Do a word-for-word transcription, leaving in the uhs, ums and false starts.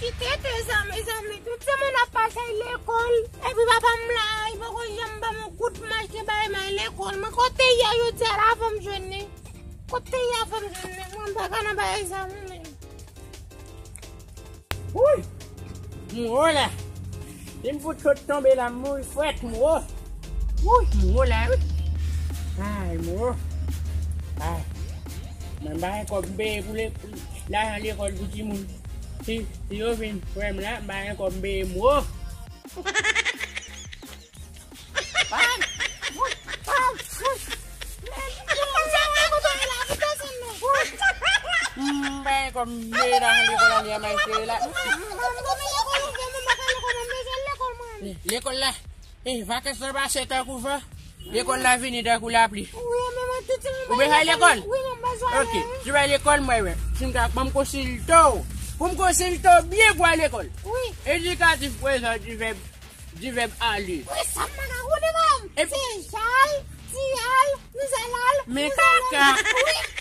Kite tè sa, mezanmi. Tout semèn ap pase lekòl. Epi papa m la, li poko janm ban m yon kout m achte bagay m al lekòl. Mwen kote y a jodi a la avan m jwenn li. Kote y a avan m jwenn li. Mwen pa ka nan bagay sa, mwen menm. Wouy! M wo la. Si m fout sot tonbe la, m mouri frèt, m wo. Wouy, m wo la, wi. Ay, m wo. Ay. Mwen pa gen kòb m peye pou le, lajan lekòl pou timoun. Si, si yo vin frè m la, m pa gen kòb m peye, m wo. M pa gen kòb m peye lajan lekòl la, m ap espere la. Lekòl la, eh, vakans lan pase tankou van. Lekòl la vini tankou lapli. Ou bezwen lekòl? Ok, si w bay lekòl, mwen wè. Si m ka, ban m konsilte w. Pou m konsilte w byen pou al lekòl. Edikatif prezan di vèb, di vèb ale. Wi, sa m pa ka konnen, manm. Se jal, ti al, nou al al, men kaka. Wi.